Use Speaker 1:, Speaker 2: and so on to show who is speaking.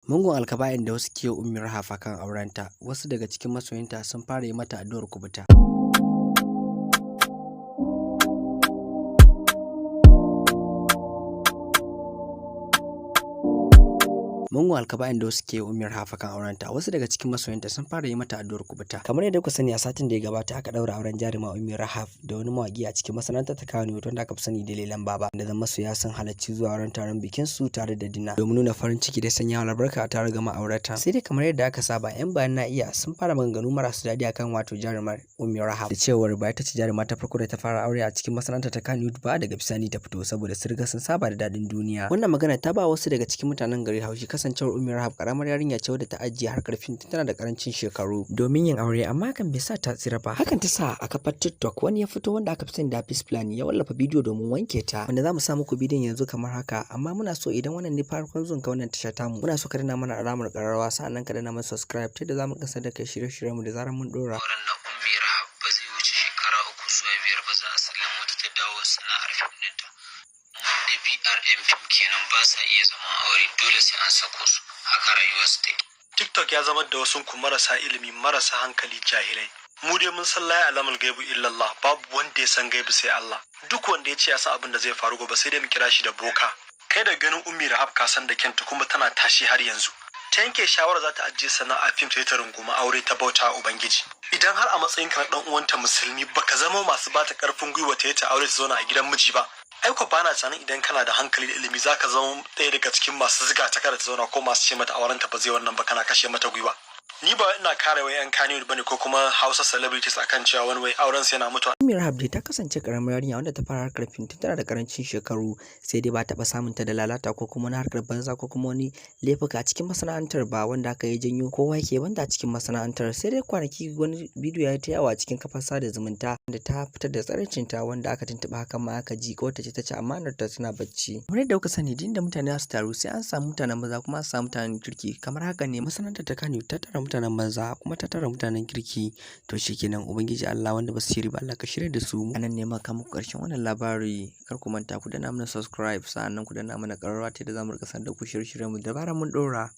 Speaker 1: Mugun alkaba'in da wasu ke Ummi Rahaf kan aurenta, wasu daga cikin masoyanta sun fara yi mata addu'ar kubuta. Mugun alkaba'in da wasu ke Ummi Rahaf kan aurenta, wasu daga cikin masoyanta sun fara yi mata addu'ar kubuta. Kamar yadda kuka sani, a satin da ya gabata aka daura auren jaruma Ummi Rahaf da wani mawaki a cikin masana'antar ta Kano wanda aka fi sani da Lelan Baba. Da masoya sun halarci zuwa wurin taron bikin su tare da dinner domin nuna farin ciki da sanya albarka tare ga ma'aurata. Sai dai kamar yadda aka saba, 'yan bayan na iya sun fara maganganu marasu daɗi akan wato jarumar Ummi Rahaf, da cewar ba ita ce jaruma ta farko da ta fara aure a cikin masana'antar ta Kano ba, daga bisani ta fito saboda sun riga sun saba da daɗin duniya. Wannan magana ta ba wasu daga cikin mutanen gari haushi, kasancewar Ummi Rahaf karamar yarinya ce wadda ta ajiye harkar fim tun tana da karancin shekaru domin yin aure, amma hakan bai sa ta tsira ba. Hakan ta sa a kafar TikTok wani ya fito wanda aka fi sani da Hafiz Plan ya wallafa bidiyo domin wanke ta, wanda za mu sa muku bidiyon yanzu kamar haka. Amma muna so idan wannan ne farkon zuwan ka wannan tasha tamu, muna so ka danna mana alamar ƙararrawa, sa'annan ka danna mana subscribe, ta yadda za mu kasar da kai shirye-shiryenmu da zarar mun ɗora.
Speaker 2: Auren na Ummi Rahab ba zai wuce shekara 3 zuwa 5 ba, za a sallamo ta, ta dawo sana'ar fim ɗinta. Mun ɗabi'ar 'yan fim kenan, ba sa iya zaman aure, dole sai an sako su, haka rayuwarsu take.
Speaker 3: TikTok ya zama da wasu ku marasa ilimi, marasa hankali, jahilai. Mu dai mun san la ya'lamul gaibu illallah, babu wanda ya san gaibu sai Allah. Duk wanda ya ce ya san abin da zai faru gobe, sai dai mu kira shi da boka. Kai da ganin Ummi Rahab ka san da kyanta kuma tana tashi har yanzu. Ta yanke shawara za ta ajiye sana'a fim sai ta runguma aure ta bauta Ubangiji. Idan har a matsayinka na dan uwanta musulmi baka zama masu bata karfin gwiwa ta yi ta aure ta zauna a gidan miji ba, ai ko bana tunanin idan kana da hankali da ilimi zaka zama ɗaya daga cikin masu ziga ta kada ta zauna ko masu ce mata aurenta ba zai wannan ba, kana kashe mata gwiwa. Ni ba ina kare wai yan Kannywood bane ko kuma Hausa celebrities akan cewa wani wai auren su yana mutuwa.
Speaker 1: Ummi Rahab dai ta kasance karamar yarinya wanda ta fara harkar fim tun tana da karancin shekaru, sai dai ba taɓa samun ta da lalata ko kuma wani harkar banza ko kuma wani laifuka a cikin masana'antar ba, wanda aka yi janyo kowa yake banda a cikin masana'antar. Sai dai kwanaki wani bidiyo ya yi ta yawo a cikin kafar sada zumunta da ta fitar da tsiraicinta, wanda aka tuntuɓi hakan ma aka ji ko ta ce ta ci amanar ta tana bacci. Kamar yadda kuka sani, duk inda mutane za su taru sai an samu mutanen banza kuma an samu mutanen kirki. Kamar haka ne masana'antar ta Kano ta tara mutanen banza kuma ta tara mutanen kirki. To shikenan, Ubangiji Allah, wanda ba su shiri ba Allah ka shirya da su. Anan ne muka muku karshen wannan labari. Kar ku manta ku danna mana subscribe, sa'annan ku danna mana ƙararrawa ta yadda za mu rika sanar da ku shirye-shiryenmu da zarar mun ɗora.